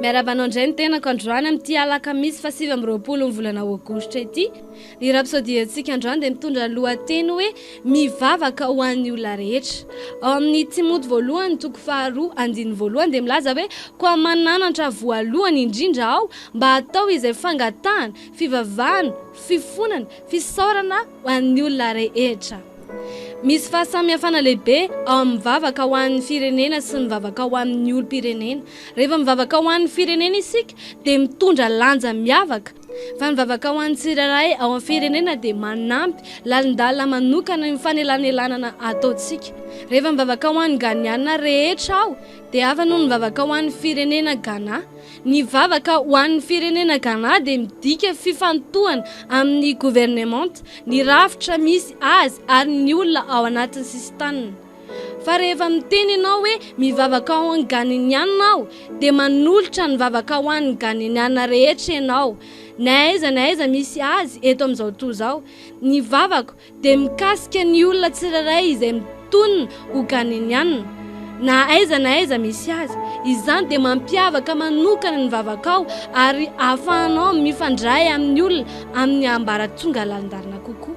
Miarahaba anao indray ny tenako androany amin'ity alakamisy faha 29 ny volana aogositra ity. Ny rapsodiantsika androany dia mitondra lohateny hoe Mivavaka ho an'ny olona rehetra. Ao amin'ny Timoty voalohany toko faharoa andininy voalohany dia milaza hoe koa mananatra voalohany indrindra aho mba hatao izay fangatahana, fivavahana, fifonana, fisaorana ho an'ny olona rehetra. Misy fahasamihafana lehibe ao amin'ny vavaka ho an'ny firenena sy ny vavaka ho an'ny olom-pirenena. Rehefa mivavaka ho an'ny firenena isika dia mitondra lanja miavaka, fa ny vavaka ho an'ny tsirairay ao amin'ny firenena dia manampy lalindalina manokana ny fanelanelanana ataontsika. Rehefa mivavaka ho an'ny Ghaniana rehetra aho dia hafa noho ny mivavaka ho an'ny firenena Ghana. Ny vavaka ho an'ny firenena Ghana dia midika fifantohana amin'ny governemanta, ny rafitra misy azy ary ny olona ao anatin'ny sisintaniny. Fa rehefa miteny ianao hoe mivavaka ho an'ny Ghaneniana aho dia manolotra ny vavaka ho an'ny Ghaneniana rehetra ianao, na aiza na aiza misy azy eto amin'izao tontolo izao. Ny vavako dia mikasika ny olona tsirairay izay mitonona ho Ghaneniana, na aiza na aiza misy azy. Izany dia mampiavaka manokana ny vavakao ary ahafahanao mifandray amin'ny olona amin'ny ambaratonga lalindalina kokoa.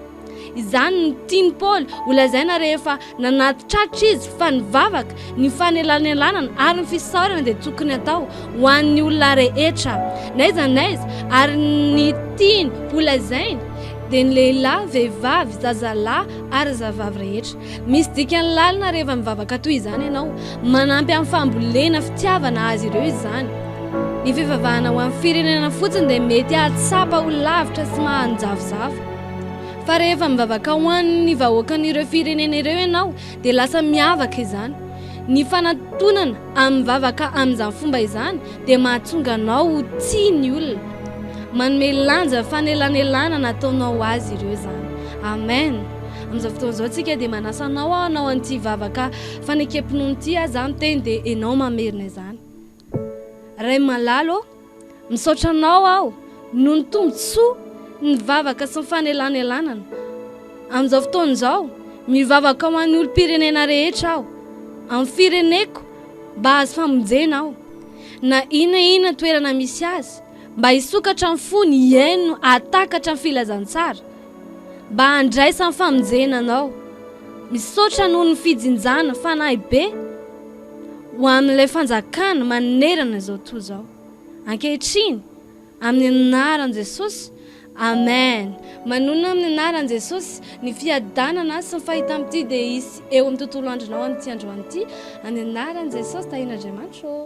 Izany no tian'i Paoly holazaina rehefa nanatitraritra izy fa ny vavaka, ny fanelanelanana ary ny fisaorana dia tokony hatao ho an'ny olona rehetra, n'aiza n'aiza, ary ny tiany holazaina dia ny lehilahy, vehivavy, zazalahy ary zavavy rehetra. Misy dikany lalina rehefa mivavaka toy izany ianao. Manampy amin'ny fambolena fitiavana azy ireo izany. Ny fivavahana ho an'ny firenena fotsiny dia mety hahatsapa ho lavitra sy mahanjavozavo. Fa rehefa mivavaka ho an'ny vahoakan'ireo firenena ireo ianao dia lasa miavaka izany. Ny fanatonana amin'ny vavaka amin'izany fomba izany dia mahatonga anao ho tia ny olona. Manome lanja fanelanelanana ataonao ho azy ireo izany. Amen. Amin'izao fotoana izao tsika dia manasa anao aho hanao an'ity vavaka fanekem-pinoana ity aho za miteny dia ianao mamerina izany. Ray malala ô, misaotra anao aho noho ny tombontsoa ny vavaka sy ny fanelanelanana. Amin'izao fotoana izao, mivavaka ho an'ny olom-pirenena rehetra aho, amin'ny fireneko mba hahazo famonjena aho. Na inona inona toerana misy azy, mba hisokatra ny fony hihaino hahatakatra ny filazantsara, mba handraisany famonjena anao. Misaotra noho ny fijinjana fanahy be ho amin'ilay fanjakana manerana izao tontolo izao. Ankehitriny, amin'ny anaran'i Jesosy, Amen. Manonona amin'ny anaran'i Jesosy, ny fiadanana sy ny fahitam-pitia dia hisy eo amin'ny tontolo andronao amin'ity androany ity, amin'ny anaran'i Jesosy, tahian'Andriamanitra ô.